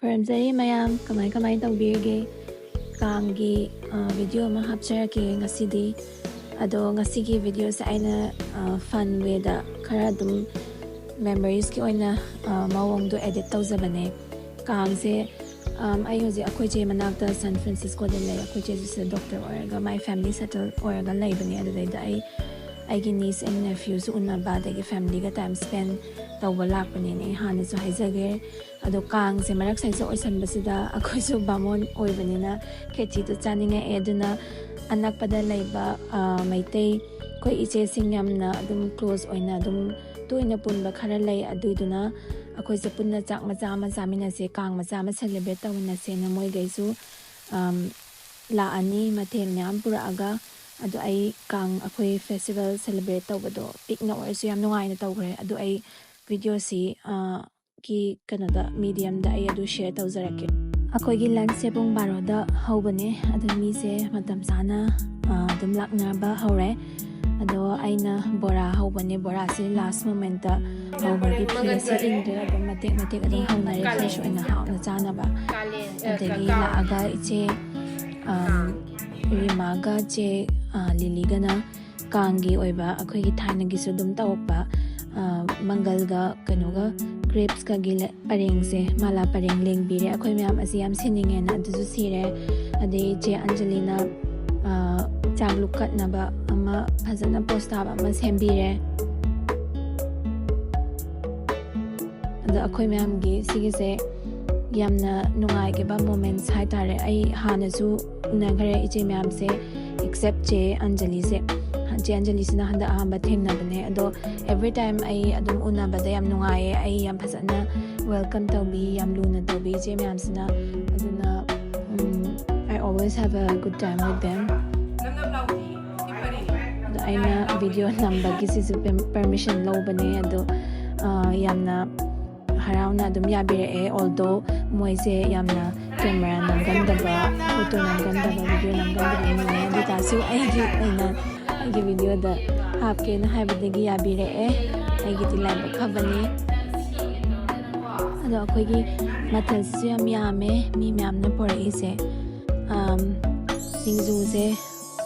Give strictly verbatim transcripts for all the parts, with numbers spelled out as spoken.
ꯈꯨꯔꯨꯝꯖꯔꯤ ꯃꯌꯥꯝ, ꯀꯃꯥꯏ ꯀꯃꯥꯏ ꯇꯧꯕꯤꯔꯤꯒꯦ? ꯀꯥꯡꯒꯤ ꯚꯤꯗꯤꯑꯣ ꯑꯃ ꯍꯥꯞꯆꯔꯛꯀꯦ ꯉꯁꯤꯗꯤ꯫ ꯑꯗꯣ ꯉꯁꯤꯒꯤ ꯚꯤꯗꯤꯑꯣꯁꯦ ꯑꯩꯅ ꯐꯟ ꯋꯦꯗ ꯈꯔ ꯑꯗꯨꯝ ꯃꯦꯃꯣꯔꯤꯁꯀꯤ ꯑꯣꯏꯅ ꯃꯑꯣꯡꯗꯣ ꯑꯦꯗꯤꯠ ꯇꯧꯖꯕꯅꯦ꯫ ꯀꯥꯡꯁꯦ ꯑꯩ ꯍꯧꯖꯤꯛ ꯑꯩꯈꯣꯏ ꯆꯦ ꯃꯅꯥꯛꯇ ꯁꯟ ꯐ꯭ꯔꯥꯟꯁꯤꯁꯀꯣꯗ ꯂꯩ꯫ ꯑꯩꯈꯣꯏ ꯆꯦꯁꯤꯁꯨ ꯗꯣꯛꯇꯔ ꯑꯣꯏꯔꯒ ꯃꯥꯏ ꯐꯦꯃꯤꯂꯤ ꯁꯦꯇꯜ ꯑꯣꯏꯔꯒ ꯂꯩꯕꯅꯦ꯫ ꯑꯗꯨꯗꯩꯗ ꯑꯩ ꯑꯩꯒꯤ ꯅꯤꯁ ꯑꯦꯟ ꯅꯦꯐ꯭ꯌꯨꯁꯨ ꯎꯅꯕ, ꯑꯗꯒꯤ ꯐꯦꯃꯤꯂꯤꯒ ꯇꯥꯏꯝ ꯁ꯭ꯄꯦꯟ ꯇꯧꯕ ꯂꯥꯛꯄꯅꯦꯅ ꯑꯩ ꯍꯥꯟꯅꯁꯨ ꯍꯥꯏꯖꯒꯦ꯫ ꯑꯗꯣ ꯀꯥꯡꯁꯦ ꯃꯔꯛ ꯁꯥꯏꯁꯦ ꯑꯣꯏꯁꯟꯕꯁꯤꯗ ꯑꯩꯈꯣꯏꯁꯨ ꯕꯥꯃꯣꯟ ꯑꯣꯏꯕꯅꯤꯅ ꯈꯦꯆꯤꯗꯣ ꯆꯥꯅꯤꯡꯉꯛꯑꯦ꯫ ꯑꯗꯨꯅ ꯑꯅꯛꯄꯗ ꯂꯩꯕ ꯃꯩꯇꯩ ꯑꯩꯈꯣꯏ ꯏꯆꯦꯁꯤꯡ ꯌꯥꯝꯅ ꯑꯗꯨꯝ ꯀ꯭ꯂꯣꯁ ꯑꯣꯏꯅ ꯑꯗꯨꯝ ꯇꯣꯏꯅ ꯄꯨꯟꯕ ꯈꯔ ꯂꯩ꯫ ꯑꯗꯨꯏꯗꯨꯅ ꯑꯩꯈꯣꯏꯁꯦ ꯄꯨꯟꯅ ꯆꯥꯛ ꯃꯆꯥ ꯑꯃ ꯆꯥꯃꯤꯟꯅꯁꯦ, ꯀꯥꯡ ꯃꯆꯥ ꯑꯃ ꯁꯦꯂꯦꯕ꯭ꯔꯦꯠ ꯇꯧꯃꯤꯟꯅꯁꯦꯅ ꯃꯣꯏꯈꯩꯁꯨ ꯂꯥꯛꯑꯅꯤ꯫ ꯃꯊꯦꯜ ꯃꯌꯥꯝ ꯄꯨꯔꯛꯑꯒ꯫ ꯑꯗꯣ ꯑꯩ ꯀꯥꯡ ꯑꯩꯈꯣꯏ ꯐꯦꯁꯇꯤꯚꯦꯜ ꯁꯦꯂꯦꯕ꯭ꯔꯦꯠ ꯇꯧꯕꯗꯣ ꯄꯤꯛꯅ ꯑꯣꯏꯔꯁꯨ ꯌꯥꯝ ꯅꯨꯡꯉꯥꯏꯅ ꯇꯧꯈ꯭ꯔꯦ꯫ ꯑꯗꯣ ꯑꯩ ꯚꯤꯗꯤꯑꯣꯁꯤ ꯀꯤ ꯀꯩꯅꯣꯗ, ꯃꯤꯗꯤꯌꯝꯗ ꯑꯩ ꯑꯗꯨ ꯁꯤꯌꯔ ꯇꯧꯖꯔꯛꯀꯦ꯫ ꯑꯩꯈꯣꯏꯒꯤ ꯂꯟꯁꯁꯦ ꯄꯨꯡ ꯕꯥꯔꯣꯗ ꯍꯧꯕꯅꯦ꯫ ꯑꯗꯣ ꯃꯤꯁꯦ ꯃꯇꯝ ꯆꯥꯅ ꯑꯗꯨꯝ ꯂꯥꯛꯅꯕ ꯍꯧꯔꯦ꯫ ꯑꯗꯣ ꯑꯩꯅ ꯕꯣꯔꯥ ꯍꯧꯕꯅꯦ꯫ ꯕꯣꯔꯥꯁꯦ ꯂꯥꯁ ꯃꯣꯃꯦꯟꯠꯇ ꯍꯧꯕꯒꯤ ꯐꯤꯁꯦ ꯏꯟꯗ꯭ꯔꯦ꯫ ꯑꯗꯨꯝ ꯃꯇꯦꯛ ꯃꯇꯦꯛ ꯑꯗꯨꯝ ꯍꯧꯅꯔꯦ, ꯐ꯭ꯔꯦꯁ ꯑꯣꯏꯅ ꯍꯥꯎꯅ ꯆꯥꯅꯕ꯫ ꯑꯗꯒꯤ ꯂꯥꯛꯑꯒ ꯏꯆꯦ ꯔꯤꯃꯥꯒ ꯆꯦ ꯂꯤꯂꯤꯒꯅ ꯀꯥꯡꯒꯤ ꯑꯣꯏꯕ ꯑꯩꯈꯣꯏꯒꯤ ꯊꯥꯏꯅꯒꯤꯁꯨ ꯑꯗꯨꯝ ꯇꯧꯔꯛꯄ ꯃꯪꯒꯜꯒ ꯀꯩꯅꯣꯒ ꯒ꯭ꯔꯦꯞꯁꯀꯒꯤ ꯄꯔꯦꯡꯁꯦ, ꯃꯥꯂꯥ ꯄꯔꯦꯡ ꯂꯦꯡꯕꯤꯔꯦ꯫ ꯑꯩꯈꯣꯏ ꯃꯌꯥꯝ ꯑꯁꯤ ꯌꯥꯝ ꯁꯤꯅꯤꯡꯉꯦꯅ ꯑꯗꯨꯁꯨ ꯁꯤꯔꯦ꯫ ꯑꯗꯩ ꯏꯆꯦ ꯑꯟꯖꯂꯤꯅ ꯆꯥꯛꯂꯨꯛ ꯀꯠꯅꯕ ꯑꯃ ꯐꯖꯅ ꯄꯣꯁ ꯇꯥꯕ ꯑꯃ ꯁꯦꯝꯕꯤꯔꯦ꯫ ꯑꯗꯣ ꯑꯩꯈꯣꯏ ꯃꯌꯥꯝꯒꯤ ꯁꯤꯒꯤꯁꯦ ꯌꯥꯝꯅ ꯅꯨꯡꯉꯥꯏꯈꯤꯕ ꯃꯣꯃꯦꯟꯠꯁ ꯍꯥꯏꯇꯥꯔꯦ꯫ ꯑꯩ ꯍꯥꯟꯅꯁꯨ ꯎꯅꯈ꯭ꯔꯦ ꯏꯆꯦ ꯃꯌꯥꯝꯁꯦ, ꯑꯦꯛꯁꯦꯞ ꯆꯦ ꯑꯟꯖꯂꯤꯁꯦ꯫ ꯆꯦ ꯑꯟꯖꯂꯤꯁꯤꯅ ꯍꯟꯗꯛ ꯑꯍꯥꯟꯕ ꯊꯦꯡꯅꯕꯅꯦ꯫ ꯑꯗꯣ ꯑꯦꯚ꯭ꯔꯤ ꯇꯥꯏꯝ ꯑꯩ ꯑꯗꯨꯝ ꯎꯅꯕꯗ ꯌꯥꯝ ꯅꯨꯡꯉꯥꯏꯌꯦ꯫ ꯑꯩ ꯌꯥꯝ ꯐꯖꯅ ꯋꯦꯜꯀꯝ ꯇꯧꯕꯤ, ꯌꯥꯝ ꯂꯨꯅ ꯇꯧꯕꯤ ꯏꯆꯦ ꯃꯌꯥꯝꯁꯤꯅ꯫ ꯑꯗꯨꯅ I always have a good time with them. ꯑꯗꯣ ꯑꯩꯅ ꯚꯤꯗꯤꯑꯣ ꯅꯝꯕꯒꯤꯁꯤꯁꯨ ꯄꯔꯃꯤꯁꯟ ꯂꯧꯕꯅꯦ꯫ ꯑꯗꯣ ꯌꯥꯝꯅ ꯍꯔꯥꯎꯅ ꯑꯗꯨꯝ ꯌꯥꯕꯤꯔꯛꯑꯦ꯫ ꯑꯣꯜꯗꯣ ꯃꯣꯏꯁꯦ ꯌꯥꯝꯅ ꯀꯦꯃꯦꯔꯥ ꯅꯝꯒꯟꯗꯕ, ꯐꯣꯇꯣ ꯅꯝꯒꯟꯗꯕ, ꯚꯤꯗꯤꯑꯣ ꯅꯝꯒꯟꯗꯕ ꯃꯤꯅꯦ꯫ ꯑꯗꯨ ꯇꯥꯔꯁꯨ ꯑꯩꯒꯤ ꯑꯣꯏꯅ ꯑꯩꯒꯤ ꯚꯤꯗꯤꯑꯣꯗ ꯍꯥꯞꯀꯦꯅ ꯍꯥꯏꯕꯗꯒꯤ ꯌꯥꯕꯤꯔꯛꯑꯦ꯫ ꯑꯩꯒꯤꯗꯤ ꯂꯥꯏꯕꯛ ꯐꯕꯅꯤ꯫ ꯑꯗꯣ ꯑꯩꯈꯣꯏꯒꯤ ꯃꯊꯦꯜꯁꯤꯁꯨ ꯌꯥꯝ ꯌꯥꯝꯃꯦ, ꯃꯤ ꯃꯌꯥꯝꯅ ꯄꯨꯔꯛꯏꯁꯦ꯫ ꯑꯝ, ꯁꯤꯡꯖꯨꯁꯦ,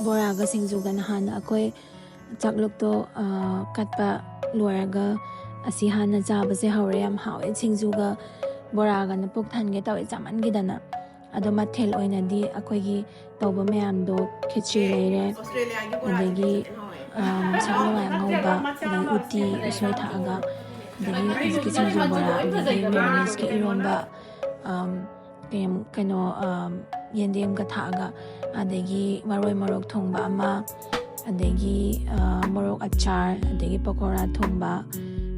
ꯕꯣꯔꯥꯒ ꯁꯤꯡꯖꯨꯒ ꯅꯍꯥꯟ ꯑꯩꯈꯣꯏ ꯆꯥꯛꯂꯨꯛꯇꯣ, ꯑ, ꯀꯠꯄ ꯂꯣꯏꯔꯒ ꯑꯁꯤ ꯍꯥꯟꯅ ꯆꯥꯕꯁꯦ ꯍꯧꯔꯦ꯫ ꯌꯥꯝ ꯍꯥꯎꯋꯦ, ꯁꯤꯡꯖꯨꯒ ꯕꯣꯔꯥꯒꯅ ꯄꯨꯛ ꯊꯟꯒꯦ ꯇꯧꯋꯦ ꯆꯥꯃꯟꯈꯤꯗꯅ꯫ ꯑꯗꯣ ꯃꯊꯦꯜ ꯑꯣꯏꯅꯗꯤ ꯑꯩꯈꯣꯏꯒꯤ ꯇꯧꯕ ꯃꯌꯥꯝꯗꯣ, ꯈꯦꯆ꯭ꯔꯤ ꯂꯩꯔꯦ, ꯑꯗꯒꯤ, ꯑꯝ, ꯁꯒꯣꯜ ꯍꯋꯥꯏ ꯑꯉꯧꯕ, ꯑꯗꯒꯤ ꯎꯇꯤ, ꯎꯁꯣꯏ ꯊꯥꯛꯑꯒ, ꯑꯗꯒꯤ ꯍꯧꯖꯤꯛꯀꯤ ꯁꯤꯡꯖꯨ ꯕꯣꯔꯥ, ꯑꯗꯒꯤ ꯃꯦꯔꯥꯃꯤꯁꯀꯤ ꯏꯔꯣꯝꯕ, ꯑꯝ, ꯀꯩꯅꯣ, ꯀꯩꯅꯣ, ꯑꯝ, ꯌꯦꯟꯗꯦꯝꯒ ꯊꯥꯛꯑꯒ, ꯑꯗꯒꯤ ꯃꯔꯣꯏ ꯃꯣꯔꯣꯛ ꯊꯣꯡꯕ ꯑꯃ, ꯑꯗꯒꯤ, ꯑ, ꯃꯣꯔꯣꯛ ꯑꯆꯥꯔ, ꯑꯗꯒꯤ ꯄꯀꯧꯔꯥ ꯊꯣꯡꯕ,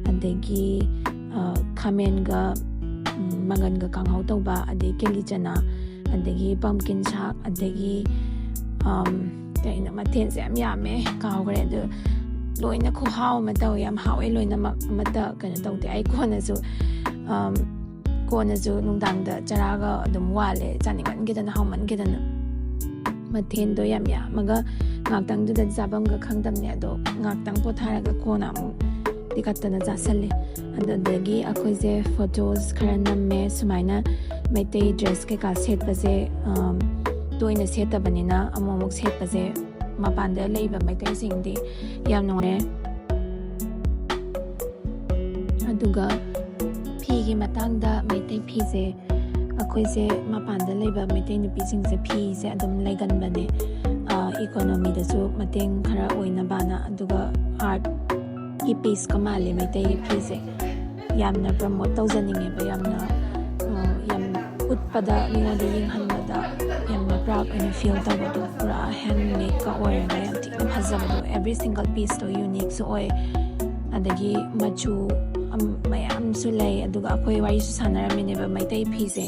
ꯑꯗꯒꯤ, ꯑ, ꯈꯥꯃꯦꯟꯒ, ꯎꯝ, ꯃꯪꯒꯟꯒ ꯀꯥꯡꯍꯧ ꯇꯧꯕ, ꯑꯗꯒꯤ ꯀꯦꯂꯤ ꯆꯅꯥ, ꯑꯗꯒꯤ pumpkin ꯁꯥꯛ, ꯑꯗꯒꯤ, ꯑꯝ, ꯀꯩꯅꯣ, ꯃꯊꯦꯜꯁꯦ ꯌꯥꯝ ꯌꯥꯝꯃꯦ, ꯀꯥꯎꯈ꯭ꯔꯦ꯫ ꯑꯗꯨ ꯂꯣꯏꯅ ꯈꯨꯍꯥꯎ ꯑꯃ ꯇꯧꯋꯦ, ꯌꯥꯝ ꯍꯥꯎꯋꯦ ꯂꯣꯏꯅꯃꯛ꯫ ꯑꯃꯠꯇ ꯀꯩꯅꯣ ꯇꯧꯗꯦ꯫ ꯑꯩ ꯀꯣꯟꯅꯁꯨ, ꯑꯝ, ꯀꯣꯟꯅꯁꯨ ꯅꯨꯡꯗꯥꯡꯗ ꯆꯔꯥꯒ ꯑꯗꯨꯝ ꯋꯥꯜꯂꯦ, ꯆꯥꯅꯤꯡꯃꯟꯈꯤꯗꯅ, ꯍꯥꯎꯃꯟꯈꯤꯗꯅ꯫ ꯃꯊꯦꯜꯗꯣ ꯌꯥꯝ ꯌꯥꯝꯃꯒ ꯉꯥꯛꯇꯪꯗꯨꯗ ꯆꯥꯐꯝꯒ ꯈꯪꯗꯕꯅꯦ꯫ ꯑꯗꯣ ꯉꯥꯛꯇꯪ ꯄꯣꯊꯥꯔꯒ ꯀꯣꯟꯅ ꯑꯃꯨꯛ ꯇꯤꯀꯠꯇꯅ ꯆꯥꯁꯜꯂꯦ꯫ ꯑꯗꯨꯗꯒꯤ ꯑꯩꯈꯣꯏꯁꯦ photos ꯈꯔ ꯅꯝꯃꯦ꯫ ꯁꯨꯃꯥꯏꯅ ꯃꯩꯇꯩ dress ꯀꯩꯀꯥ ꯁꯦꯠꯄꯁꯦ, ꯑꯝ, ꯇꯣꯏꯅ ꯁꯦꯠꯇꯕꯅꯤꯅ ꯑꯃꯨꯛ ꯑꯃꯨꯛ ꯁꯦꯠꯄꯁꯦ ꯃꯄꯥꯟꯗ ꯂꯩꯕ ꯃꯩꯇꯩꯁꯤꯡꯗꯤ ꯌꯥꯝ ꯅꯨꯡꯉꯥꯏ꯫ ꯑꯗꯨꯒ ꯐꯤꯒꯤ ꯃꯇꯥꯡꯗ, ꯃꯩꯇꯩ ꯐꯤꯁꯦ, ꯑꯩꯈꯣꯏꯁꯦ ꯃꯄꯥꯟꯗ ꯂꯩꯕ ꯃꯩꯇꯩ ꯅꯨꯄꯤꯁꯤꯡꯁꯦ ꯐꯤꯁꯦ ꯑꯗꯨꯝ ꯂꯩꯒꯟꯕꯅꯦ, ꯑ, economy ꯗꯁꯨ ꯃꯇꯦꯡ ꯈꯔ ꯑꯣꯏꯅꯕꯅ꯫ ꯑꯗꯨꯒ art ꯀꯤ piece ꯀ ꯃꯥꯜꯂꯦ ꯃꯩꯇꯩꯒꯤ ꯐꯤꯁꯦ꯫ ꯌꯥꯝꯅ promote ꯇꯧꯖꯅꯤꯡꯉꯦꯕ, ꯌꯥꯝꯅ, ꯑ, ꯌꯥꯝ ꯎꯠꯄꯗ, ꯃꯤꯉꯣꯟꯗ ꯌꯦꯡꯍꯟꯕꯗ ꯌꯥꯝꯅ proud ꯑꯣꯏꯅ feel ꯇꯧꯕꯗꯣ, ꯄꯨꯔꯥ handmade ꯀ ꯑꯣꯏꯔꯒ ꯌꯥꯝ ꯊꯤꯅ ꯐꯖꯕꯗꯣ, every single piece ꯇꯣ unique ꯁꯨ ꯑꯣꯏ꯫ ꯑꯗꯒꯤ ꯃꯆꯨ, ꯑꯝ, ꯃꯌꯥꯝꯁꯨ ꯂꯩ꯫ ꯑꯗꯨꯒ ꯑꯩꯈꯣꯏ ꯋꯥꯔꯤꯁꯨ ꯁꯥꯟꯅꯔꯝꯃꯤꯅꯦꯕ, ꯃꯩꯇꯩ ꯐꯤꯁꯦ,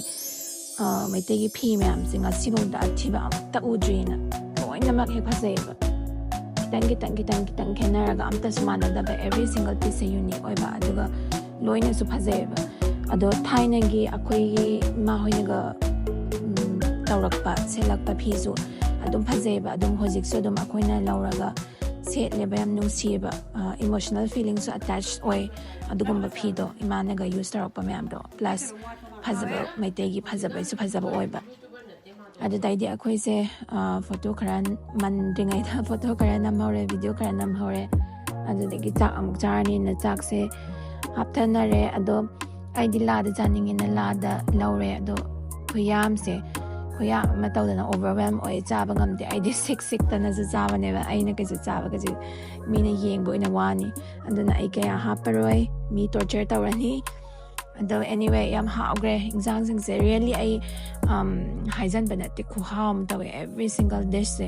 ꯑ, ꯃꯩꯇꯩꯒꯤ ꯐꯤ ꯃꯌꯥꯝꯁꯦ ꯉꯁꯤꯐꯥꯎꯗ ꯑꯊꯤꯕ ꯑꯝꯇ ꯎꯗ꯭ꯔꯤꯅ꯫ ꯂꯣꯏꯅꯃꯛ ꯍꯦꯛ ꯐꯖꯩꯌꯦꯕ, ꯈꯤꯇꯪ ꯈꯤꯇꯪ ꯈꯤꯇꯪ ꯈꯤꯇꯪ ꯈꯦꯠꯅꯔꯒ, ꯑꯝꯇꯁꯨ ꯃꯥꯟꯅꯗꯕ, every single piece ꯁꯦ unique ꯑꯣꯏꯕ, ꯑꯗꯨꯒ ꯂꯣꯏꯅꯁꯨ ꯐꯖꯩꯌꯦꯕ꯫ ꯑꯗꯣ ꯊꯥꯏꯅꯒꯤ ꯑꯩꯈꯣꯏꯒꯤ ꯏꯃꯥ ꯍꯣꯏꯅꯒ, ꯎꯝ, ꯇꯧꯔꯛꯄ, ꯁꯦꯠꯂꯛꯄ ꯐꯤꯁꯨ ꯑꯗꯨꯝ ꯐꯖꯩꯌꯦꯕ꯫ ꯑꯗꯨꯝ ꯍꯧꯖꯤꯛꯁꯨ ꯑꯗꯨꯝ ꯑꯩꯈꯣꯏꯅ ꯂꯧꯔꯒ ꯁꯦꯠꯂꯦꯕ, ꯌꯥꯝ ꯅꯨꯡꯁꯤꯌꯦꯕ꯫ ꯑ, emotional feeling ꯁꯨ attach ꯑꯣꯏ ꯑꯗꯨꯒꯨꯝꯕ ꯐꯤꯗꯣ, ꯏꯃꯥꯅꯒ use ꯇꯧꯔꯛꯄ ꯃꯌꯥꯝꯗꯣ꯫ Plus ꯐꯖꯕ, ꯃꯩꯇꯩꯒꯤ ꯐꯖꯕꯩꯁꯨ ꯐꯖꯕ ꯑꯣꯏꯕ꯫ ꯑꯗꯨꯗꯩꯗꯤ ꯑꯩꯈꯣꯏꯁꯦ ꯐꯣꯇꯣ ꯈꯔ, ꯃꯟꯗ꯭ꯔꯤꯉꯩꯗ ꯐꯣꯇꯣ ꯈꯔ ꯅꯝꯍꯧꯔꯦ, ꯚꯤꯗꯤꯑꯣ ꯈꯔ ꯅꯝꯍꯧꯔꯦ꯫ ꯑꯗꯨꯗꯒꯤ ꯆꯥꯛ ꯑꯃꯨꯛ ꯆꯥꯔꯅꯤꯅ ꯆꯥꯛꯁꯦ ꯍꯥꯞꯊꯅꯔꯦ꯫ ꯑꯗꯣ ꯑꯩꯗꯤ ꯂꯥꯗ ꯆꯥꯅꯤꯡꯉꯦꯅ ꯂꯥꯗ ꯂꯧꯔꯦ꯫ ꯑꯗꯣ ꯈꯨꯌꯥꯝꯁꯦ, ꯈꯨꯌꯥꯝ ꯑꯃ ꯇꯧꯗꯅ overwhelm ꯑꯣꯏ, ꯆꯥꯕ ꯉꯝꯗꯦ꯫ ꯑꯩꯗꯤ ꯁꯤꯛ ꯁꯤꯛꯇꯅꯁꯨ ꯆꯥꯕꯅꯦꯕ꯫ ꯑꯩꯅ ꯀꯩꯁꯨ ꯆꯥꯕꯒꯁꯦ ꯃꯤꯅ ꯌꯦꯡꯕ ꯑꯣꯏꯅ ꯋꯥꯅꯤ꯫ ꯑꯗꯨꯅ ꯑꯩ ꯀꯌꯥ ꯍꯥꯞꯄꯔꯣꯏ, ꯃꯤ torture ꯇꯧꯔꯅꯤ꯫ ꯑꯗꯣ anyway, ꯌꯥꯝ ꯍꯥꯎꯈ꯭ꯔꯦ ꯏꯟꯁꯥꯡꯁꯤꯡꯁꯦ꯫ Really, ꯑꯩ ꯍꯥꯏꯖꯟꯕ ꯅꯠꯇꯦ, ꯈꯨꯍꯥꯎ ꯑꯃ ꯇꯧꯋꯦ꯫ Every single dishꯁꯦ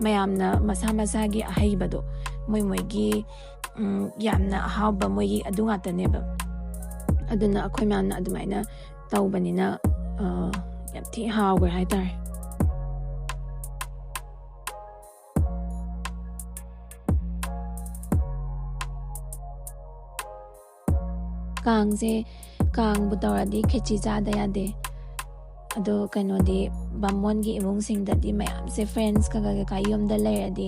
ꯃꯌꯥꯝꯅ ꯃꯁꯥ ꯃꯁꯥꯒꯤ ꯑꯍꯩꯕꯗꯣ, ꯃꯣꯏ ꯃꯣꯏꯒꯤ ꯌꯥꯝꯅ ꯑꯍꯥꯎꯕ ꯃꯣꯏꯒꯤ ꯑꯗꯨ ꯉꯥꯛꯇꯅꯦꯕ꯫ ꯑꯗꯨꯅ ꯑꯩꯈꯣꯏ ꯃꯌꯥꯝꯅ ꯑꯗꯨꯃꯥꯏꯅ ꯇꯧꯕꯅꯤꯅ ꯌꯥꯝ ꯊꯤ ꯍꯥꯎꯈ꯭ꯔꯦ ꯍꯥꯏꯇꯥꯔꯦ꯫ ꯀꯥꯡꯁꯦ, ꯀꯥꯡꯕꯨ ꯇꯧꯔꯗꯤ ꯈꯦꯆꯤ ꯆꯥꯗ ꯌꯥꯗꯦ꯫ ꯑꯗꯣ ꯀꯩꯅꯣꯗꯤ, ꯕꯥꯃꯣꯟꯒꯤ ꯏꯃꯨꯡꯁꯤꯡꯗꯗꯤ ꯃꯌꯥꯝꯁꯦ, friendsꯀ ꯀꯩꯀꯥ ꯌꯨꯝꯗ ꯂꯩꯔꯗꯤ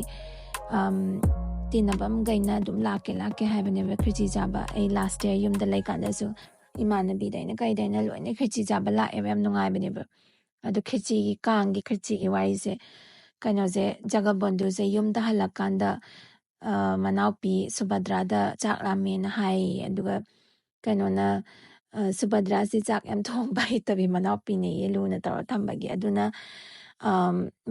ꯇꯤꯟꯅꯕ ꯑꯃꯈꯩꯅ ꯑꯗꯨꯝ ꯂꯥꯛꯀꯦ ꯂꯥꯛꯀꯦ ꯍꯥꯏꯕꯅꯦꯕ ꯈꯦꯆꯤ ꯆꯥꯕ꯫ ꯑꯩ last year ꯌꯨꯝꯗ ꯂꯩꯀꯥꯟꯗꯁꯨ ꯏꯃꯥꯟꯅꯕꯤꯗꯩꯅ ꯀꯩꯗꯩꯅ ꯂꯣꯏꯅ ꯈꯦꯆꯤ ꯆꯥꯕ ꯂꯥꯛꯑꯦꯕ, ꯌꯥꯝ ꯅꯨꯡꯉꯥꯏꯕꯅꯦꯕ꯫ ꯑꯗꯣ ꯈꯦꯆꯤꯒꯤ, ꯀꯥꯡꯒꯤ ꯈꯦꯆꯤꯒꯤ ꯋꯥꯔꯤꯁꯦ, ꯀꯩꯅꯣꯁꯦ, ꯖꯒꯕꯣꯟꯗꯨꯁꯦ ꯌꯨꯝꯗ ꯍꯜꯂꯛꯀꯥꯟꯗ ꯃꯅꯥꯎꯄꯤ ꯁꯨꯚꯗ꯭ꯔꯥꯗ ꯆꯥꯛ ꯂꯥꯝꯃꯦꯅ ꯍꯥꯏꯌꯦ꯫ ꯑꯗꯨꯒ ꯀꯩꯅꯣꯅ, ꯁꯨꯚꯗ꯭ꯔꯥꯁꯦ ꯆꯥꯛ ꯌꯥꯝ ꯊꯣꯡꯕ ꯍꯩꯇꯕꯤ ꯃꯅꯥꯎꯄꯤꯅꯦꯌꯦ, ꯂꯨꯅ ꯇꯧꯔ ꯊꯝꯕꯒꯤ꯫ ꯑꯗꯨꯅ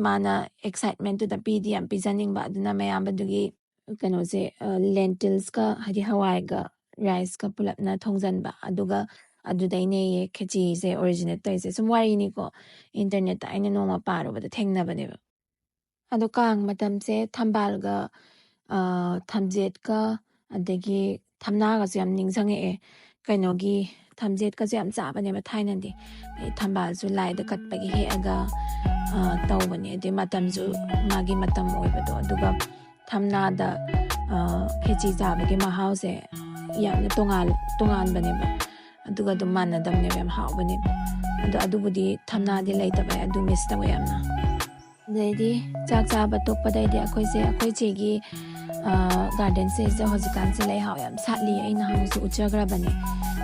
ꯃꯥꯅ excitementꯇꯨꯗ ꯄꯤꯗꯤ ꯌꯥꯝ ꯄꯤꯖꯅꯤꯡꯕ꯫ ꯑꯗꯨꯅ ꯃꯌꯥꯝꯕꯗꯨꯒꯤ ꯀꯩꯅꯣꯁꯦ, lentilsꯀ, ꯍꯥꯏꯗꯤ ꯍꯋꯥꯏꯒ riceꯀ ꯄꯨꯂꯞꯅ ꯊꯣꯡꯖꯟꯕ꯫ ꯑꯗꯨꯒ ꯑꯗꯨꯗꯩꯅꯦꯌꯦ ꯈꯦꯆꯤꯁꯦ originate ꯇꯧꯔꯤꯁꯦ꯫ ꯁꯨꯝ ꯋꯥꯔꯤꯅꯤꯀꯣ, internetꯇ ꯑꯩꯅ ꯅꯣꯡꯃ ꯄꯥꯔꯨꯕꯗ ꯊꯦꯡꯅꯕꯅꯦꯕ꯫ ꯑꯗꯣ ꯀꯥꯡ ꯃꯇꯝꯁꯦ ꯊꯝꯕꯥꯜꯒ, ꯊꯝꯖꯦꯠꯀ, ꯑꯗꯒꯤ ꯊꯝꯅꯥꯒꯁꯨ ꯌꯥꯝ ꯅꯤꯡꯁꯤꯡꯉꯛꯑꯦ꯫ ꯀꯩꯅꯣꯒꯤ ꯊꯝꯖꯦꯠꯀꯁꯨ ꯌꯥꯝ ꯆꯥꯕꯅꯦꯕ ꯊꯥꯏꯅꯗꯤ꯫ ꯑꯩ ꯊꯝꯕꯥꯜꯁꯨ ꯂꯥꯏꯗ ꯀꯠꯄꯒꯤ ꯍꯦꯛꯑꯒ ꯇꯧꯕꯅꯦ꯫ ꯑꯗꯩ ꯃꯇꯝꯁꯨ ꯃꯥꯒꯤ ꯃꯇꯝ ꯑꯣꯏꯕꯗꯣ꯫ ꯑꯗꯨꯒ ꯊꯝꯅꯥꯗ ꯈꯦꯆꯤ ꯆꯥꯕꯒꯤ ꯃꯍꯥꯎꯁꯦ ꯌꯥꯝꯅ ꯇꯣꯉꯥꯟ-, ꯇꯣꯉꯥꯟꯕꯅꯦꯕ꯫ ꯑꯗꯨꯒ ꯑꯗꯨꯝ ꯃꯥꯟꯅꯗꯕꯅꯦꯕ, ꯌꯥꯝ ꯍꯥꯎꯕꯅꯦꯕ꯫ ꯑꯗꯣ ꯑꯗꯨꯕꯨꯗꯤ ꯊꯝꯅꯥꯗꯤ ꯂꯩꯇꯕ, ꯑꯗꯨ miss ꯇꯧꯋꯦ ꯌꯥꯝꯅ꯫ ꯑꯗꯩꯗꯤ ꯆꯥꯛ ꯆꯥꯕ ꯇꯣꯛꯄꯗꯩꯗꯤ ꯑꯩꯈꯣꯏꯁꯦ, ꯑꯩꯈꯣꯏ ꯆꯦꯒꯤ ꯒꯥꯔꯗꯦꯟꯁꯦ ꯍꯧꯖꯤꯛꯀꯥꯟꯁꯦ ꯂꯩꯍꯥꯎ ꯌꯥꯝ ꯁꯥꯠꯂꯤ꯫ ꯑꯩ ꯅꯍꯥꯟꯁꯨ ꯎꯠꯆꯈ꯭ꯔꯕꯅꯦ꯫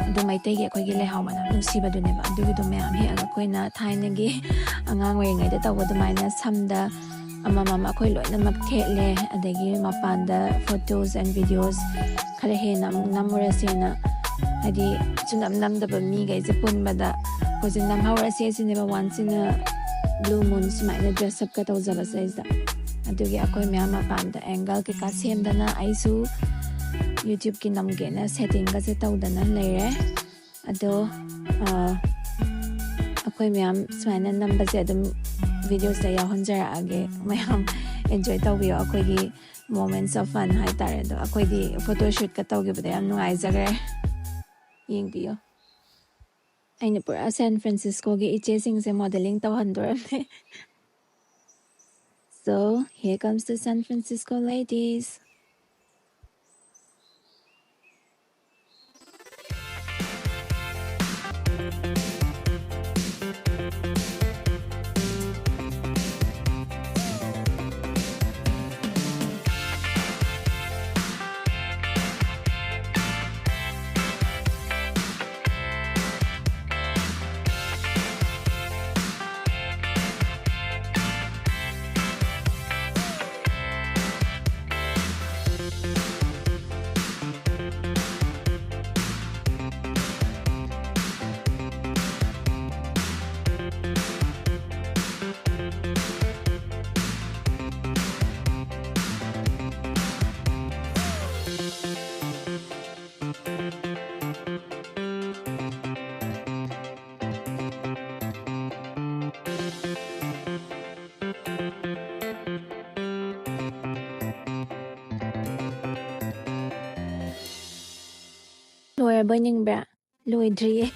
ꯑꯗꯨ ꯃꯩꯇꯩꯒꯤ ꯑꯩꯈꯣꯏꯒꯤ ꯂꯩꯍꯥꯎ ꯃꯅꯝ ꯅꯨꯡꯁꯤꯕꯗꯨꯅꯦꯕ꯫ ꯑꯗꯨꯒꯤꯗꯣ ꯃꯌꯥꯝ ꯍꯦꯛꯑꯒ ꯑꯩꯈꯣꯏꯅ ꯊꯥꯏꯅꯒꯤ ꯑꯉꯥꯡ ꯑꯣꯏꯔꯤꯉꯩꯗ ꯇꯧꯕ ꯑꯗꯨꯃꯥꯏꯅ ꯁꯝꯗ ꯑꯃꯃꯝ ꯑꯩꯈꯣꯏ ꯂꯣꯏꯅꯃꯛ ꯊꯦꯠꯂꯦ꯫ ꯑꯗꯒꯤ ꯃꯄꯥꯟꯗ photos and videos ꯈꯔ ꯍꯦꯟꯅ ꯑꯃꯨꯛ ꯅꯝꯃꯨꯔꯁꯦꯅ, ꯍꯥꯏꯗꯤ ꯁꯨꯡꯅꯝ ꯅꯝꯗꯕ ꯃꯤꯈꯩꯁꯦ ꯄꯨꯟꯕꯗ ꯑꯩꯈꯣꯏꯁꯦ ꯅꯝꯍꯧꯔꯁꯦ ꯁꯤꯅꯦꯕ, once in a blue moon ꯁꯨꯃꯥꯏꯅ dress up ꯀ ꯇꯧꯖꯕꯁꯦ ꯑꯩꯁꯦ꯫ ꯑꯗꯨꯒꯤ ꯑꯩꯈꯣꯏ ꯃꯌꯥꯝ ꯃꯄꯥꯟꯗ angle ꯀꯩꯀꯥ ꯁꯦꯝꯗꯅ, ꯑꯩꯁꯨ YouTube ꯀꯤ ꯅꯝꯒꯦꯅ setting ꯒꯁꯦ ꯇꯧꯗꯅ ꯂꯩꯔꯦ꯫ ꯑꯗꯣ ꯑꯩꯈꯣꯏ ꯃꯌꯥꯝ ꯁꯨꯃꯥꯏꯅ ꯅꯝꯕꯁꯦ ꯑꯗꯨꯝ videos ꯇ ꯌꯥꯎꯍꯟꯖꯔꯛꯑꯒꯦ꯫ ꯃꯌꯥꯝ enjoy ꯇꯧꯕꯤꯌꯣ ꯑꯩꯈꯣꯏꯒꯤ moments of fun ꯍꯥꯏꯇꯥꯔꯦ꯫ ꯑꯗꯣ ꯑꯩꯈꯣꯏꯗꯤ photo shoot ꯀ ꯇꯧꯈꯤꯕꯗ ꯌꯥꯝ ꯅꯨꯡꯉꯥꯏꯖꯈ꯭ꯔꯦ꯫ ꯌꯦꯡꯕꯤꯌꯣ꯫ ꯑꯩꯅ ꯄꯨꯔꯥ San Francisco ꯒꯤ ꯏꯆꯦꯁꯤꯡꯁꯦ modelling ꯇꯧꯍꯟꯗꯣꯔꯝꯅꯦ꯫ So, here comes the San Francisco ladies. ꯂꯣꯏꯔꯕꯣꯏ ꯅꯤꯡꯕ꯭ꯔꯥ? ꯂꯣꯏꯗ꯭ꯔꯤꯌꯦ꯫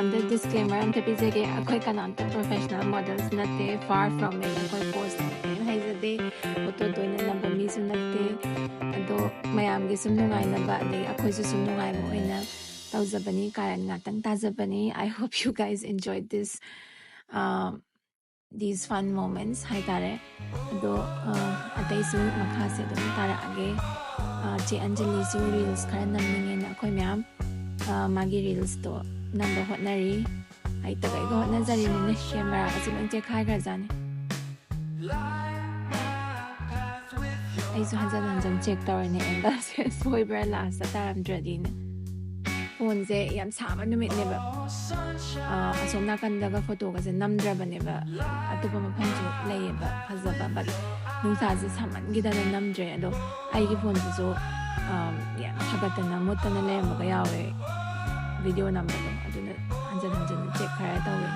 ꯑꯝꯇ disclaimer ꯑꯝꯇ ꯄꯤꯖꯒꯦ, ꯑꯩꯈꯣꯏ ꯀꯅꯥꯝꯇ professional models ꯅꯠꯇꯦ, far from it. ꯑꯩꯈꯣꯏ pose ꯀꯩꯝ ꯍꯩꯖꯗꯦ, photo ꯇꯣꯏꯅ ꯅꯝꯕ ꯃꯤꯁꯨ ꯅꯠꯇꯦ꯫ ꯑꯗꯣ ꯃꯌꯥꯝꯒꯤ ꯁꯨꯝ ꯅꯨꯡꯉꯥꯏꯅꯕ, ꯑꯗꯒꯤ ꯑꯩꯈꯣꯏꯁꯨ ꯁꯨꯝ ꯅꯨꯡꯉꯥꯏꯕ ꯑꯣꯏꯅ ꯇꯧꯖꯕꯅꯤ, ꯀꯥꯔꯟ ꯉꯥꯛꯇꯪ ꯇꯥꯖꯕꯅꯤ꯫ I hope you guys enjoyed this, uh, these fun moments ꯍꯥꯏꯇꯥꯔꯦ꯫ ꯑꯗꯣ, ꯑ, ꯑꯇꯩꯁꯨ ꯃꯈꯥꯁꯦ ꯑꯗꯨꯝ ꯇꯥꯔꯛꯑꯒꯦ꯫ ꯑ, ꯆꯦ ꯑꯟꯖꯂꯤꯁꯨ reels ꯈꯔ ꯅꯝꯅꯤꯡꯉꯦꯅ ꯑꯩꯈꯣꯏ ꯃꯌꯥꯝ, ꯑ, ꯃꯥꯒꯤ reels ꯇꯣ ꯅꯝꯕ ꯍꯣꯠꯅꯔꯤ꯫ ꯍꯩꯇꯕꯩꯒ ꯍꯣꯠꯅꯖꯔꯤꯅꯤꯅꯦ, camera ꯒꯁꯦ ꯂꯣꯏ ꯆꯦꯛꯈꯥꯏꯈ꯭ꯔꯖꯥꯠꯅꯤ꯫ ꯑꯩꯁꯨ ꯍꯟꯖꯟ ꯍꯟꯖꯟ check ꯇꯧꯔꯤꯅꯦ angle ꯁꯦ, ꯁꯣꯏꯕ꯭ꯔꯥ last ꯇ ꯇꯥꯔꯝꯗ꯭ꯔꯗꯤꯅꯦ꯫ Phone ꯁꯦ ꯌꯥꯝ ꯁꯥꯕ ꯅꯨꯃꯤꯠꯅꯦꯕ꯫ ꯑ, ꯑꯁꯣꯝ ꯅꯥꯀꯟꯗꯒ photo ꯒꯁꯦ ꯅꯝꯗ꯭ꯔꯕꯅꯦꯕ꯫ ꯑꯇꯣꯞꯄ ꯃꯐꯝꯁꯨ ꯂꯩꯌꯦꯕ ꯐꯖꯕ, but ꯅꯨꯡꯁꯥꯁꯦ ꯁꯥꯃꯟꯈꯤꯗꯅ ꯅꯝꯗ꯭ꯔꯦ꯫ ꯑꯗꯣ ꯑꯩꯒꯤ phone ꯁꯤꯁꯨ, ꯑ, ꯌꯥꯝ ꯁꯥꯒꯠꯇꯅ ꯃꯨꯠꯇꯅ ꯂꯩꯔꯝꯕꯒ ꯌꯥꯎꯋꯦ video ꯅꯝꯕꯗꯣ꯫ ꯑꯗꯨꯅ ꯍꯟꯖꯟ ꯍꯟꯖꯟ check ꯈꯔ ꯇꯧꯋꯦ꯫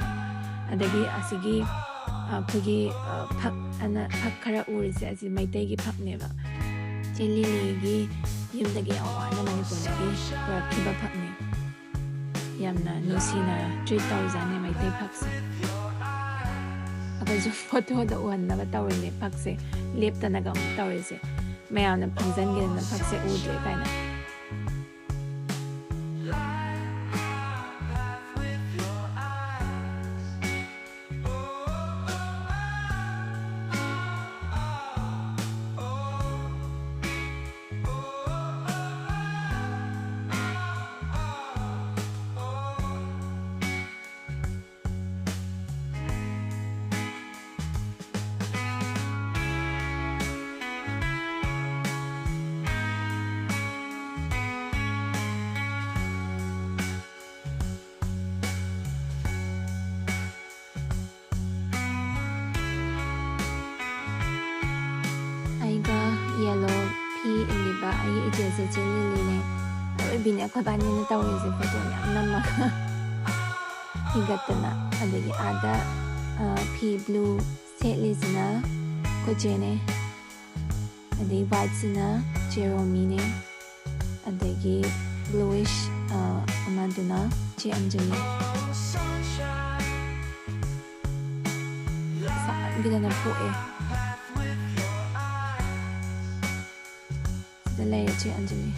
ꯑꯗꯒꯤ ꯑꯁꯤꯒꯤ, ꯑ, ꯑꯩꯈꯣꯏꯒꯤ, ꯑ, ꯐꯛ ꯑꯅ, ꯐꯛ ꯈꯔ ꯎꯔꯤꯁꯦ, ꯑꯁꯤ ꯃꯩꯇꯩꯒꯤ ꯐꯛꯅꯦꯕ꯫ ꯆꯦ ꯂꯤꯂꯤꯒꯤ ꯌꯨꯝꯗꯒꯤ ꯌꯥꯝ ꯋꯥꯅ ꯃꯅꯤꯄꯨꯔꯗꯒꯤ ꯄꯨꯔꯛꯈꯤꯕ ꯐꯛꯅꯦ꯫ ꯌꯥꯝꯅ ꯅꯨꯡꯁꯤꯅ treat ꯇꯧꯖꯥꯠꯅꯤ ꯃꯩꯇꯩ ꯐꯛꯁꯦ꯫ ꯑꯩꯈꯣꯏꯁꯨ photo ꯗ ꯎꯍꯟꯅꯕ ꯇꯧꯔꯤꯅꯦ ꯐꯛꯁꯦ, ꯂꯦꯞꯇꯅꯒ ꯑꯃꯨꯛ ꯇꯧꯔꯤꯁꯦ꯫ ꯃꯌꯥꯝꯅ ꯐꯝꯖꯟꯒꯤꯗꯅ ꯐꯛꯁꯦ ꯎꯗ꯭ꯔꯦ ꯀꯥꯏꯅ꯫ ꯑꯩꯒ yellow ꯐꯤ ꯏꯜꯂꯤꯕ ꯑꯩꯒꯤ ꯏꯆꯦꯁꯦ ꯆꯦ ꯂꯤꯂꯤꯅꯦ꯫ ꯑꯔꯣꯏꯕꯤꯅꯦ ꯑꯩꯈꯣꯏꯕꯥꯅꯤꯅ ꯇꯧꯔꯤꯁꯦ, photo ꯃꯌꯥꯝ ꯅꯝꯃꯒ ꯍꯤꯒꯠꯇꯅ꯫ ꯑꯗꯒꯤ ꯑꯥꯗ, ꯑ, ꯐꯤ blue ꯁꯦꯠꯂꯤꯁꯤꯅ ꯑꯩꯈꯣꯏ ꯆꯦꯅꯦ꯫ ꯑꯗꯩ white ꯁꯤꯅ ꯆꯦ ꯔꯣꯃꯤꯅꯦ꯫ ꯑꯗꯒꯤ bluish ꯑꯃꯗꯨꯅ ꯆꯦ ꯑꯟꯖꯂꯤ꯫ ꯁꯥꯡꯒꯤꯗꯅ ꯊꯣꯛꯑꯦ꯫ ꯁꯤꯗ ꯂꯩꯔꯦ ꯆꯦ ꯑꯟꯖꯂꯤ꯫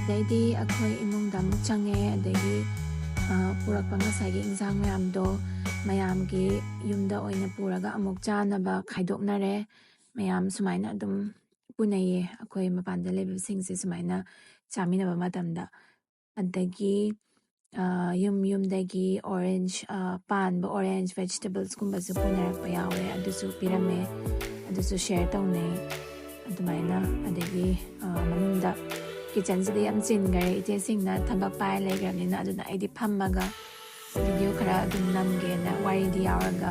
ꯑꯗꯩꯗꯤ ꯑꯩꯈꯣꯏ ꯏꯃꯨꯡꯗ ꯑꯃꯨꯛ ꯆꯪꯉꯦ꯫ ꯑꯗꯒꯤ ꯄꯨꯔꯛꯄ ꯉꯁꯥꯏꯒꯤ ꯏꯟꯁꯥꯡ ꯃꯌꯥꯝꯗꯣ ꯃꯌꯥꯝꯒꯤ ꯌꯨꯝꯗ ꯑꯣꯏꯅ ꯄꯨꯔꯒ ꯑꯃꯨꯛ ꯆꯥꯅꯕ ꯈꯥꯏꯗꯣꯛꯅꯔꯦ꯫ ꯃꯌꯥꯝ ꯁꯨꯃꯥꯏꯅ ꯑꯗꯨꯝ ꯄꯨꯅꯩꯌꯦ ꯑꯩꯈꯣꯏ ꯃꯄꯥꯟꯗ ꯂꯩꯕꯁꯤꯡꯁꯦ ꯁꯨꯃꯥꯏꯅ ꯆꯥꯃꯤꯟꯅꯕ ꯃꯇꯝꯗ꯫ ꯑꯗꯒꯤ ꯌꯨꯝ ꯌꯨꯝꯗꯒꯤ orange, ꯄꯥꯟꯕ orange, vegetablesꯀꯨꯝꯕꯁꯨ ꯄꯨꯅꯔꯛꯄ ꯌꯥꯎꯋꯦ꯫ ꯑꯗꯨꯁꯨ ꯄꯤꯔꯝꯃꯦ꯫ ꯑꯗꯨꯁꯨ share ꯇꯧꯅꯩ꯫ ꯑꯗꯨꯃꯥꯏꯅ꯫ ꯑꯗꯒꯤ ꯃꯅꯨꯡꯗ kitchenꯁꯤꯗ ꯌꯥꯝ ꯆꯤꯟꯈꯔꯦ꯫ ꯏꯆꯦꯁꯤꯡꯅ ꯊꯕꯛ ꯄꯥꯏ ꯂꯩꯈ꯭ꯔꯕꯅꯤꯅ꯫ ꯑꯗꯨꯅ ꯑꯩꯗꯤ ꯐꯝꯃꯒ video ꯈꯔ ꯑꯗꯨꯝ ꯅꯝꯒꯦꯅ ꯋꯥꯔꯤꯗꯤ ꯌꯥꯎꯔꯒ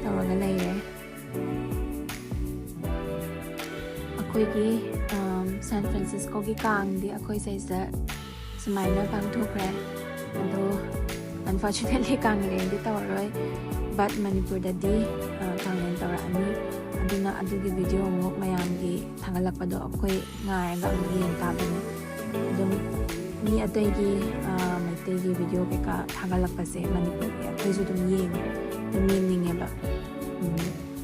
ꯇꯧꯔꯒ ꯂꯩꯔꯦ꯫ ꯑꯩꯈꯣꯏꯒꯤ San Franciscoꯒꯤ ꯀꯥꯡꯗꯤ ꯑꯩꯈꯣꯏ ꯁꯤꯗꯩꯁꯤꯗ ꯁꯨꯃꯥꯏꯅ ꯄꯥꯡꯊꯣꯛꯈ꯭ꯔꯦ꯫ ꯑꯗꯣ unfortunately ꯀꯥꯡꯂꯦꯟꯗꯤ ꯇꯧꯔꯔꯣꯏ, but ꯃꯅꯤꯄꯨꯔꯗꯗꯤ ꯀꯥꯡꯂꯦꯟ ꯇꯧꯔꯛꯑꯅꯤ꯫ ꯑꯗꯨꯅ ꯑꯗꯨꯒꯤ video ꯑꯃꯨꯛ ꯃꯌꯥꯝꯒꯤ ꯊꯥꯒꯠꯂꯛꯄꯗꯣ ꯑꯩꯈꯣꯏ ꯉꯥꯏꯔꯒ ꯑꯃꯨꯛ ꯌꯦꯡ ꯇꯥꯕꯅꯤ꯫ ꯑꯗꯨꯝ ꯃꯤ ꯑꯇꯩꯒꯤ ꯃꯩꯇꯩꯒꯤ video ꯀꯩꯀꯥ ꯊꯥꯒꯠꯂꯛꯄꯁꯦ ꯃꯅꯤꯄꯨꯔꯒꯤ ꯑꯩꯈꯣꯏꯁꯨ ꯑꯗꯨꯝ ꯌꯦꯡꯉꯦ, ꯑꯗꯨꯝ ꯌꯦꯡꯅꯤꯡꯉꯦꯕ꯫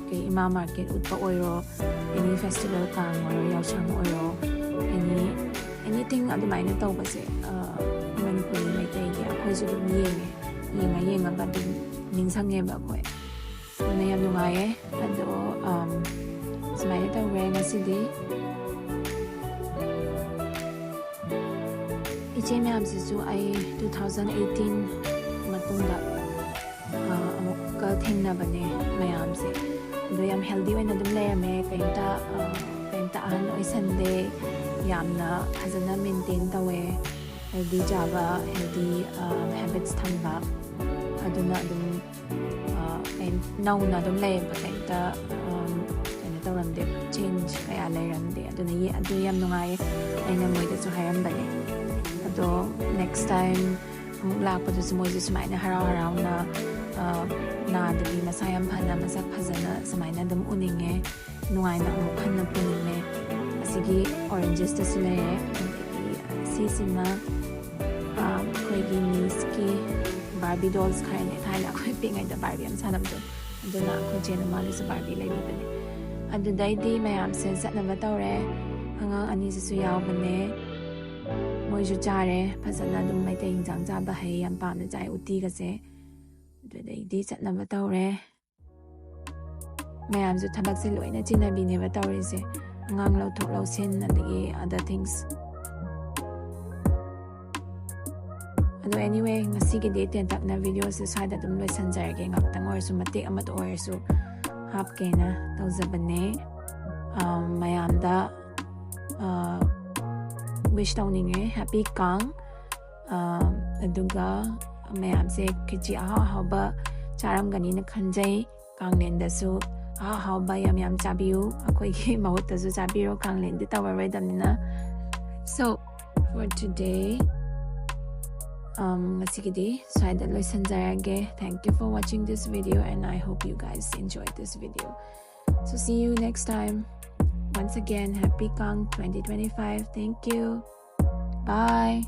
ꯀꯩ ꯏꯃꯥ market ꯎꯠꯄ ꯑꯣꯏꯔꯣ, any festival, ꯀꯥꯡ ꯑꯣꯏꯔꯣ, ꯌꯥꯎꯁꯪ ꯑꯣꯏꯔꯣ, any anything ꯑꯗꯨꯃꯥꯏꯅ ꯇꯧꯕꯁꯦ ꯃꯅꯤꯄꯨꯔꯤ ꯃꯩꯇꯩꯒꯤ ꯑꯩꯈꯣꯏꯁꯨ ꯑꯗꯨꯝ ꯌꯦꯡꯉꯦ꯫ ꯌꯦꯡꯉ ꯌꯦꯡꯉꯒ ꯑꯗꯨꯝ ꯅꯤꯡꯁꯤꯡꯉꯦꯕ ꯑꯩꯈꯣꯏ꯫ ꯑꯗꯨꯅ ꯌꯥꯝ ꯅꯨꯡꯉꯥꯏꯌꯦ꯫ ꯑꯗꯣ ꯁꯨꯃꯥꯏꯅ ꯇꯧꯈ꯭ꯔꯦ ꯉꯁꯤꯗꯤ꯫ ꯏꯆꯦ ꯃꯌꯥꯝꯁꯤꯁꯨ ꯑꯩ two thousand eighteen ꯃꯇꯨꯡꯗ ꯑꯃꯨꯛꯀ ꯊꯦꯡꯅꯕꯅꯦ ꯃꯌꯥꯝꯁꯦ꯫ ꯑꯗꯣ ꯌꯥꯝ healthy ꯑꯣꯏꯅ ꯑꯗꯨꯝ ꯂꯩꯔꯝꯃꯦ꯫ ꯀꯩꯝꯇ ꯀꯩꯝꯇ ꯑꯍꯟ ꯑꯣꯏꯁꯟꯗꯦ꯫ ꯌꯥꯝꯅ ꯐꯖꯅ maintain ꯇꯧꯋꯦ꯫ Healthy ꯆꯥꯕ, healthy habits ꯊꯝꯕ꯫ ꯑꯗꯨꯅ ꯑꯗꯨꯝ ꯅꯧꯅ ꯑꯗꯨꯝ ꯂꯩꯌꯦꯕ꯫ ꯀꯩꯝꯇ ꯀꯩꯅꯣ ꯇꯧꯔꯝꯗꯦ, ꯆꯦꯟꯖ ꯀꯌꯥ ꯂꯩꯔꯝꯗꯦ꯫ ꯑꯗꯨꯅ ꯌꯦ-, ꯑꯗꯨ ꯌꯥꯝ ꯅꯨꯡꯉꯥꯏꯌꯦ꯫ ꯑꯩꯅ ꯃꯣꯏꯗꯁꯨ ꯍꯥꯏꯔꯝꯕꯅꯦ꯫ ꯑꯗꯣ ꯅꯦꯛꯁ ꯇꯥꯏꯝ ꯑꯃꯨꯛ ꯂꯥꯛꯄꯗꯁꯨ ꯃꯣꯏꯁꯨ ꯁꯨꯃꯥꯏꯅ ꯍꯔꯥꯎ ꯍꯔꯥꯎꯅ, ꯑ, ꯅꯥꯗꯕꯤ, ꯃꯁꯥ ꯌꯥꯝ ꯐꯅ, ꯃꯁꯛ ꯐꯖꯅ ꯁꯨꯃꯥꯏꯅ ꯑꯗꯨꯝ ꯎꯅꯤꯡꯉꯦ꯫ ꯅꯨꯡꯉꯥꯏꯅ ꯑꯃꯨꯛ ꯍꯟꯅ ꯄꯨꯅꯤꯡꯉꯦ꯫ ꯑꯁꯤꯒꯤ ꯑꯣꯔꯦꯟꯖꯦꯁꯇꯁꯨ ꯂꯩꯔꯦ꯫ ꯑꯗꯒꯤ ꯁꯤꯁꯤꯅ, ꯑ, ꯑꯩꯈꯣꯏꯒꯤ ꯅꯤꯁꯀꯤ ꯕꯥꯔꯕꯤ ꯗꯣꯜꯁ ꯈꯔꯅꯦ꯫ ꯊꯥꯏꯅ ꯑꯩꯈꯣꯏ ꯄꯤꯛꯏꯉꯩꯗ ꯕꯥꯔꯕꯤ ꯌꯥꯝ ꯁꯥꯟꯅꯕꯗꯣ꯫ ꯑꯗꯨꯅ ꯑꯩꯈꯣꯏ ꯆꯦꯅ ꯃꯥꯒꯤꯁꯨ ꯕꯥꯔꯕꯤ ꯂꯩꯕꯤꯕꯅꯦ꯫ ꯑꯗꯨꯗꯩꯗꯤ ꯃꯌꯥꯝꯁꯦ ꯆꯠꯅꯕ ꯇꯧꯔꯦ꯫ ꯑꯉꯥꯡ ꯑꯅꯤꯁꯤꯁꯨ ꯌꯥꯎꯕꯅꯦ꯫ ꯃꯣꯏꯁꯨ ꯆꯥꯔꯦ꯫ ꯐꯖꯅ ꯑꯗꯨꯝ ꯃꯩꯇꯩ ꯏꯟꯖꯥꯡ ꯆꯥꯕ ꯍꯩ, ꯌꯥꯝ ꯄꯥꯝꯅ ꯆꯥꯏ ꯎꯇꯤꯒꯁꯦ꯫ ꯑꯗꯨꯗꯩꯗꯤ ꯆꯠꯅꯕ ꯇꯧꯔꯦ꯫ ꯃꯌꯥꯝꯁꯨ ꯊꯕꯛꯁꯦ ꯂꯣꯏꯅ ꯆꯤꯟꯅꯕꯤꯅꯦꯕ ꯇꯧꯔꯤꯁꯦ꯫ ꯑꯉꯥꯡ ꯂꯧꯊꯣꯛ ꯂꯧꯁꯤꯟ, ꯑꯗꯒꯤ other things꯫ ꯑꯗꯣ anyway, ꯉꯁꯤꯒꯤꯗꯤ ꯇꯦꯟꯇꯛꯅ videoꯁꯦ ꯁ꯭ꯋꯥꯏꯗ ꯑꯗꯨꯝ ꯂꯣꯏꯁꯤꯟꯖꯔꯒꯦ꯫ ꯉꯥꯛꯇꯪ ꯑꯣꯏꯔꯁꯨ, ꯃꯇꯦꯛ ꯑꯃꯇ ꯑꯣꯏꯔꯁꯨ ꯍꯥꯞꯀꯦꯅ ꯇꯧꯖꯕꯅꯦ꯫ ꯑꯝ, ꯃꯌꯥꯝꯗ, ꯑ, wish ꯇꯧꯅꯤꯡꯉꯦ, happy ꯀꯥꯡ꯫ ꯑꯝ, ꯑꯗꯨꯒ ꯃꯌꯥꯝꯁꯦ ꯈꯦꯆꯤ ꯑꯍꯥꯎ ꯑꯍꯥꯎꯕ ꯆꯥꯔꯝꯒꯅꯤꯅ ꯈꯟꯖꯩ꯫ ꯀꯥꯡꯂꯦꯟꯗꯁꯨ ꯑꯍꯥꯎ ꯑꯍꯥꯎꯕ ꯌꯥꯝ ꯌꯥꯝ ꯆꯥꯕꯤꯌꯨ꯫ ꯑꯩꯈꯣꯏꯒꯤ ꯃꯍꯨꯠꯇꯁꯨ ꯆꯥꯕꯤꯔꯣ, ꯀꯥꯡꯂꯦꯟꯗꯤ ꯇꯧꯔꯔꯣꯏꯗꯕꯅꯤꯅ꯫ So, for today, um, ꯉꯁꯤꯒꯤꯗꯤ ꯁ꯭ꯋꯥꯏꯗ ꯂꯣꯏꯁꯤꯟꯖꯔꯒꯦ꯫ Thank you for watching this video and I hope you guys enjoyed this video. So see you next time. Once again, happy ꯀꯥꯡ twenty twenty-five. Thank you. Bye.